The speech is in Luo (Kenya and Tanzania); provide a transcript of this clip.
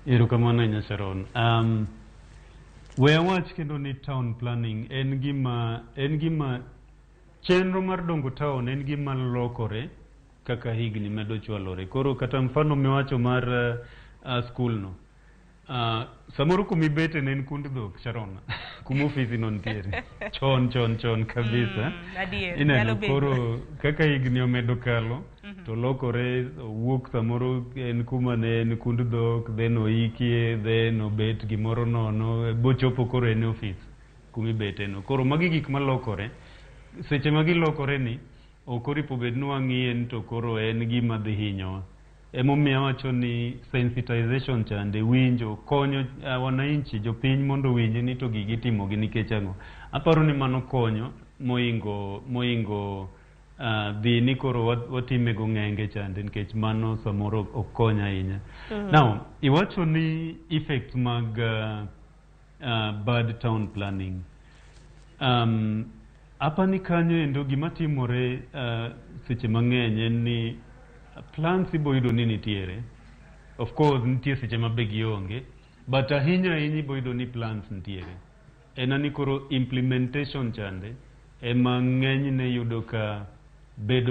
Erokamano ahinya, Sharon. We awach kendo ni town planning en gima chenro mar dongo town en gima lokore kaka higni medo chwalore. Koro kata mfano miwacho mar skul no. Samoro kumibete ne en kund dhok, Sharon, kuma ofisi no nitiere. Chon chon chon kabisa. Adier, Ineno nyalo bedo. Koro kaka higni omedo kalo to lokore, owuok samoro en kuma ne en kund dhok, then oikie, then obet gimoro nono bochopo koro en e ofis kumibete no. Koro magi gik malokore. Seche ma gilokore ni ok oripo bed ni wang'iye ni to koro en gima dhi hinyowa. Emomiyo awacho ni sensitization chande winjo konyo wananchi, jopiny, mondo owinj ni to gigi itimogi nikech ang'o. Aparo ni mano konyo mohingo dhi ni koro watime gong'enge chande, nikech mano samoro ok kony ahinya. Now, iwacho ni effects mag bad town planning. Apani kanyo endo gima timore seche mang'eny en ni plans ibo yudo ni nitiere. Of course nitie seche ma be gionge, but ahinya ahinya ibo yudo ni plans nitiere. En ani koro implementation chande ema ng'enyne yudo ka bedo.